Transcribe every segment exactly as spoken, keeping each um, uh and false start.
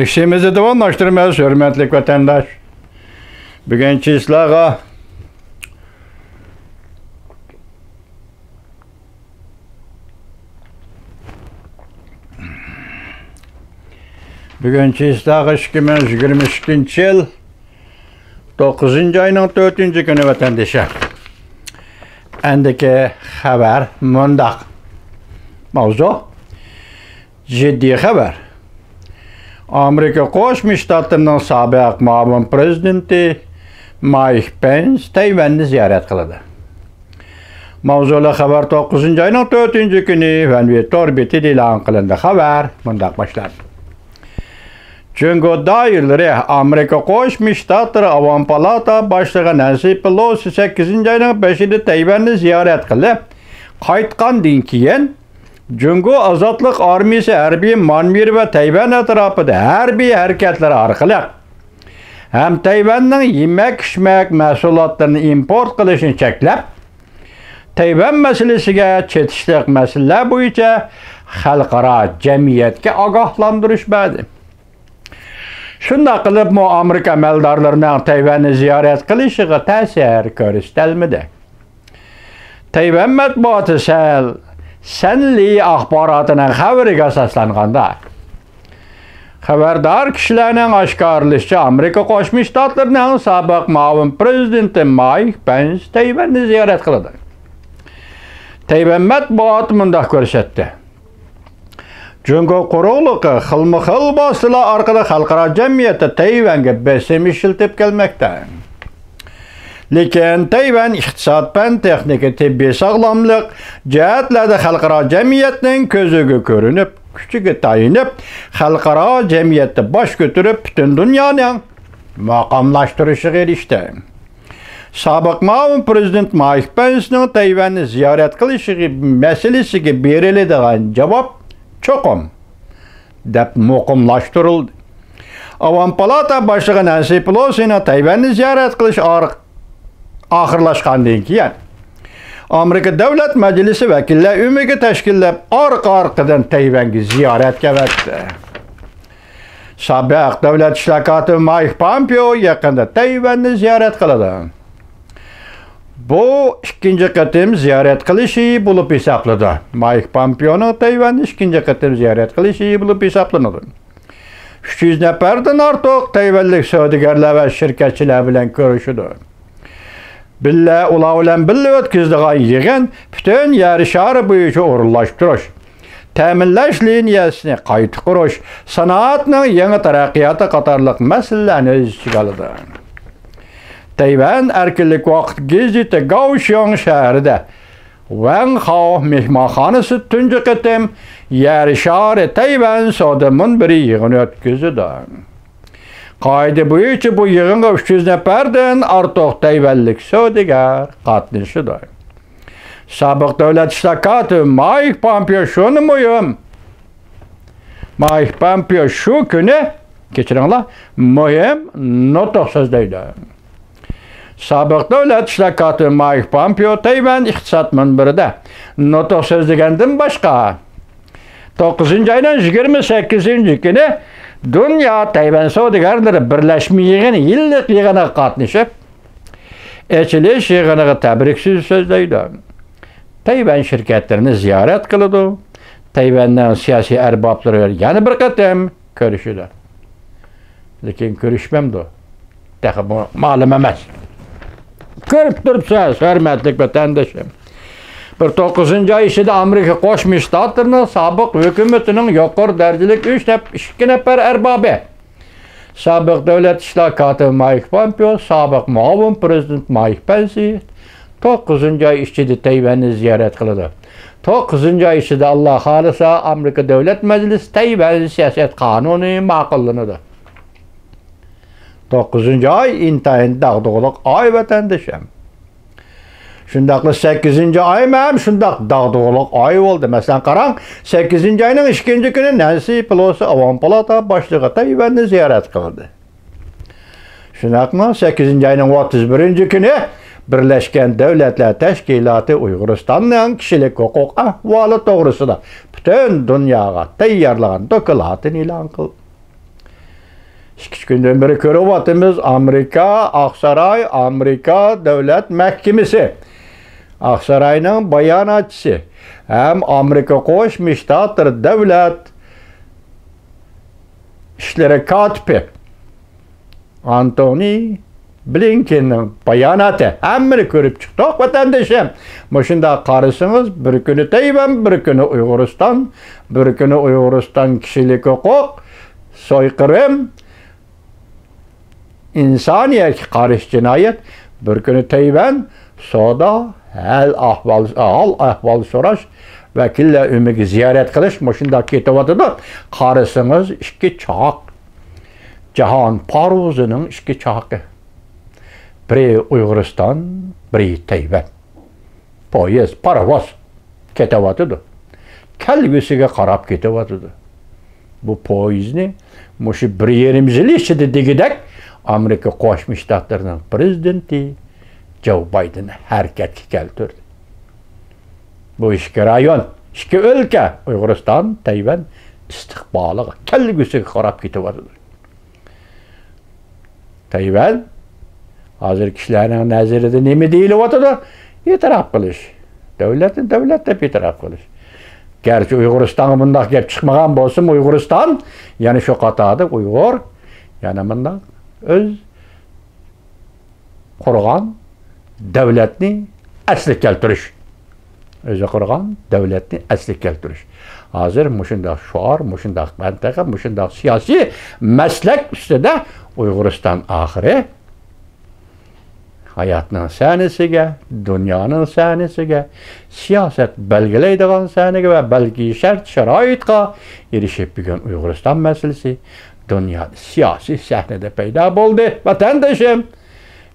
ئىشىمىزنى داۋاملاشتۇرىمىز، ھۆرمەتلىك ۋەتەنداش. بۈگۈنچە سىلەرگە، بۈگۈنچە سىلەرگە ئىككى مىڭ يىگىرمە ئىككىنچى يىل توققۇزىنچى ئاينىڭ تۆتىنچى كۈنى ۋەتەندىشى. ئەندىكى خەۋەر مۇنداق. ماۋزۇ جىددىي خەۋەر. ئامېرىكا قوشما شتاتلىرىنىڭ سابىق مۇئاۋىن پرېزىدېنتى مايك پېنس تەيۋەننى زىيارەت قىلىدۇ. ماۋزۇلۇق خەۋەر توققۇزىنچى ئاينىڭ تۆتىنچى كۈنى ۋەنۋى تور بېتىدە ئېلان قىلىندى. خەۋەر مۇنداق باشلاندى. جۇڭگو دائىرىلىرى ئامېرىكا قوشما شتاتلىرى ئاۋام پالاتا باشلىقى نەنسى پېلوسى سەككىزىنچى ئاينىڭ بەشىدە تەيۋەننى زىيارەت قىلىپ قايتقاندىن كېيىن، جۇڭگو ئازادلىق ئارمىيىسى ھەربىي مانېۋىر ۋە تەيۋەن ئەتراپىدا ھەربىي ھەرىكەتلىرى ئارقىلىق ھەم تەيۋەننىڭ يېمەك-ئىچمەك مەھسۇلاتلىرىنى ئىمپورت قىلىشىنى چەكلەپ، تەيۋەن مەسىلىسىگە چېتىشلىق مەسىلىلەر بويىچە خەلقئارا جەمئىيەتكە ئاگاھلاندۇرۇش بەردى. شۇنداق قىلىپمۇ ئامېرىكا ئەمەلدارلىرىنىڭ تەيۋەننى زىيارەت قىلىشىغا تەسىر كۆرسىتەلمىدى. تەيۋەن مەتبۇئاتى سەل سەنلى ئاخباراتىنىڭ خەۋىرىگە ئاساسلانغاندا، خەۋەردار كىشىلەرنىڭ ئاشكارىلىشىچە، ئامېرىكا قوشما شتاتلىرىنىڭ سابىق مۇئاۋىن پرېزىدېنتى مايك پېنس تەيۋەننى زىيارەت قىلىدۇ. تەيۋەن مەتبۇئاتى مۇنداق كۆرسەتتى. جۇڭگو قۇرۇقلۇقى خىلمۇ خىل ۋاسىتىلەر ئارقىلىق خەلقئارا جەمئىيەتتە تەيۋەنگە بېسىم ئىشلىتىپ كەلمەكتە. لېكىن تەيۋەن ئىقتىساد، پەن، تېخنىكا، تېببىي ساغلاملىق جەھەتلەردە خەلقئارا جەمئىيەتنىڭ كۆزىگە كۆرۈنۈپ، كۈچىگە تايىنىپ، خەلقئارا جەمئىيەتتە باش كۆتۈرۈپ، پۈتۈن دۇنيانىڭ مۇقىملاشتۇرۇشىغا ئېرىشتى. سابىق مۇئاۋىن پرېزىدېنت مايك پېنسنىڭ تەيۋەننى زىيارەت قىلىشىغا، مەسىلىسىگە بېرىلىدىغان جاۋاب چوقۇم دەپ مۇقىملاشتۇرۇلدى. ئاۋام پالاتا باشلىقى نەنسى پېلوسىنىڭ تەيۋەننى زىيارەت قىلىش ئار-، ئاخىرلاشقاندىن كېيىن، ئامېرىكا دۆلەت مەجلىسى ۋەكىللەر ئۆمىكى تەشكىللەپ، ئارقا-ئارقىدىن تەيۋەنگە زىيارەتكە ئەۋەتتى. سابىق دۆلەت ئىشلار كاتىپى مايك پامپېئو يېقىندا تەيۋەننى زىيارەت قىلىدۇ. بۇ ئىككىنچى قېتىم زىيارەت قىلىشى بولۇپ ھېسابلىنىدۇ. مايك پامپېئونىڭ تەيۋەننى ئىككىنچى قېتىم زىيارەت قىلىشى بولۇپ ھېسابلىنىدۇ. ئۈچ يۈز نەپەردىن ئارتۇق تەيۋەنلىك سودىگەرلەر ۋە شىركەتچىلەر بىلەن كۆرۈشىدۇ. بىللە، ئۇلار بىلەن بىللە ئۆتكۈزىدىغان يىغىن پۈتۈن يەر شارى بويىچە ئورۇنلاشتۇرۇش، تەمىنلەش لىنىيەسىنى قايتا قۇرۇش، سانائەتنىڭ يېڭى تەرەققىياتى قاتارلىق مەسىلىلەرنى ئۆز ئىچىگە ئالىدۇ. تەيۋەن ئەركىنلىك ۋاقىت گېزىتى گاۋشياڭ شەھىرىدە ۋەڭ خاۋ مېھمانخانىسىدا تۇنجى قېتىم يەر شارى تەيۋەن سودا مۇنبىرى يىغىنى ئۆتكۈزىدۇ. قائىدە بويىچە بۇ يىغىنغا ئۈچ يۈز نەپەردىن ئارتۇق تەيۋەنلىك سودىگەر قاتنىشىدۇ. سابىق دۆلەت ئىشلار كاتىپى مايك پامپېئو شۇنى مۇھىم، مايك پامپېئو شۇ كۈنى، كەچۈرۈڭلار، مۇھىم نۇتۇق سۆزلەيدۇ. سابىق دۆلەت ئىشلار كاتىپى مايك پامپېئو تەيۋەن ئىقتىساد مۇنبىرىدە نۇتۇق سۆزلىگەندىن باشقا، توققۇزىنچى ئاينىڭ يىگىرمە سەككىزىنچى كۈنى دۇنيا تەيۋەن سودىگەرلىرى بىرلەشمە يىغىنى يىللىق يىغىنىغا قاتنىشىپ، ئېچىلىش يىغىنىغا تەبرىك سۆزى سۆزلەيدۇ. تەيۋەن شىركەتلىرىنى زىيارەت قىلىدۇ. تەيۋەننىڭ سىياسىي ئەربابلىرى بىلەن يەنە بىر قېتىم كۆرۈشىدۇ. لېكىن كۆرۈشمەمدۇ؟ تېخى بۇ مەلۇم ئەمەس. كۆرۈپ تۇرۇپسىز، ھۆرمەتلىك ۋەتەندىشىم. بىر توققۇزىنچى ئاي ئىچىدە ئامېرىكا قوشما شتاتلىرىنىڭ سابىق ھۆكۈمىتىنىڭ يۇقىرى دەرىجىلىك ئۈچ نەپ-، ئىككى نەپەر ئەربابى، سابىق دۆلەت ئىشلار كاتىپى مايك پامپېئو، سابىق مۇئاۋىن پرېزىدېنت مايك پېنس توققۇزىنچى ئاي ئىچىدە تەيۋەننى زىيارەت قىلىدۇ. توققۇزىنچى ئاي ئىچىدە، ئاللا خالىسا، ئامېرىكا دۆلەت مەجلىسى تەيۋەن سىياسەت قانۇنى ماقۇللىنىدۇ. توققۇزىنچى ئاي ئىنتايىن داغدۇغىلىق ئاي، ۋەتەندىشىم. شۇنداقلا سەككىزىنچى ئايمۇ ھەم شۇنداق داغدۇغىلىق ئاي بولدى. مەسىلەن، قاراڭ، سەككىزىنچى ئاينىڭ ئىككىنچى كۈنى نەنسى پېلوسى ئاۋام پالاتا باشلىقى تەيۋەننى زىيارەت قىلدى. شۇنداقمۇ سەككىزىنچى ئاينىڭ ئوتتۇز بىرىنچى كۈنى بىرلەشكەن دۆلەتلەر تەشكىلاتى ئۇيغۇرىستاننىڭ كىشىلىك ھوقۇق ئەھۋالى توغرىسىدا پۈتۈن دۇنياغا تەييارلىغان دوكلاتىنى ئېلان قىلدى. ئىككى ئۈچ كۈندىن بېرى كۆرۈۋاتىمىز، ئامېرىكا، ئاقساراي، ئامېرىكا دۆلەت مەھكىمىسى، ئاقساراينىڭ باياناتچىسى ھەم ئامېرىكا قوشما شتاتلىرى دۆلەت ئىشلىرى كاتىپى ئانتونى بلىنكېننىڭ باياناتى. ھەممىنى كۆرۈپ چىقتۇق، ۋەتەندىشىم. مۇشۇنداق قارىسىڭىز، بىر كۈنى تەيۋەن، بىر كۈنى ئۇيغۇرىستان، بىر كۈنى ئۇيغۇرىستان كىشىلىك ھوقۇق، سويقىرىم، ئىنسانىيەتكە قارشى جىنايەت، بىر كۈنى تەيۋەن، سودا، ھال ئەھۋال، ھال ئەھۋال سوراش، ۋەكىللەر ئۆمىكى زىيارەت قىلىش، مۇشۇنداق كېتىۋاتىدۇ. قارىسىڭىز، ئىككى چاق. جاھان پارۋىزىنىڭ ئىككى چاقى. بىرى ئۇيغۇرىستان، بىرى تەيۋەن. پويىز، پاراۋاز كېتىۋاتىدۇ. كەلگۈسىگە قاراپ كېتىۋاتىدۇ. بۇ پويىزنى مۇشۇ بىر يېرىم يىل ئىچىدە دېگۈدەك ئامېرىكا قوشما شتاتلىرىنىڭ پرېزىدېنتى جو بايدېن ھەرىكەتكە كەلتۈردى. بۇ ئىككى رايون، ئىككى ئۆلكە، ئۇيغۇرىستان، تەيۋەن ئىستىقبالىغا، كەلگۈسىگە قاراپ كېتىۋاتىدۇ. تەيۋەن ھازىر كىشىلەرنىڭ نەزىرىدە نېمە دېيىلىۋاتىدۇ؟ ئېتىراپ قىلىش. دۆلەتنى دۆلەت دەپ ئېتىراپ قىلىش. گەرچە ئۇيغۇرىستانغا بۇنداق گەپ چىقمىغان بولسىمۇ، ئۇيغۇرىستان، يەنە شۇ قاتاردا ئۇيغۇر، يەنە مۇنداق ئۆز قۇرغان دۆلەتنى ئەسلىگە كەلتۈرۈش. ئۆزى قۇرغان دۆلەتنى ئەسلىگە كەلتۈرۈش. ھازىر مۇشۇنداق شوئار، مۇشۇنداق مەنتىقە، مۇشۇنداق سىياسىي مەسلەك ئۈستىدە ئۇيغۇرىستان ئاخىرى ھاياتنىڭ سەھنىسىگە، دۇنيانىڭ سەھنىسىگە، سىياسەت بەلگىلەيدىغان سەھنىگە ۋە بەلكى شەرت-شارائىتقا ئېرىشىپ، بۈگۈن ئۇيغۇرىستان مەسىلىسى دۇنيادا سىياسىي سەھنىدە پەيدا بولدى. ۋەتەندىشىم،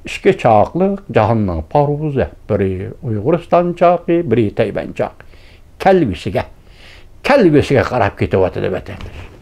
ئىككى چاقلىق جاھاننىڭ پارۋىزى، بىرى ئۇيغۇرىستان چاقى، بىرى تەيۋەن چاقى. كەلگۈسىگە، كەلگۈسىگە قاراپ كېتىۋاتىدۇ ۋەتەندىشىم.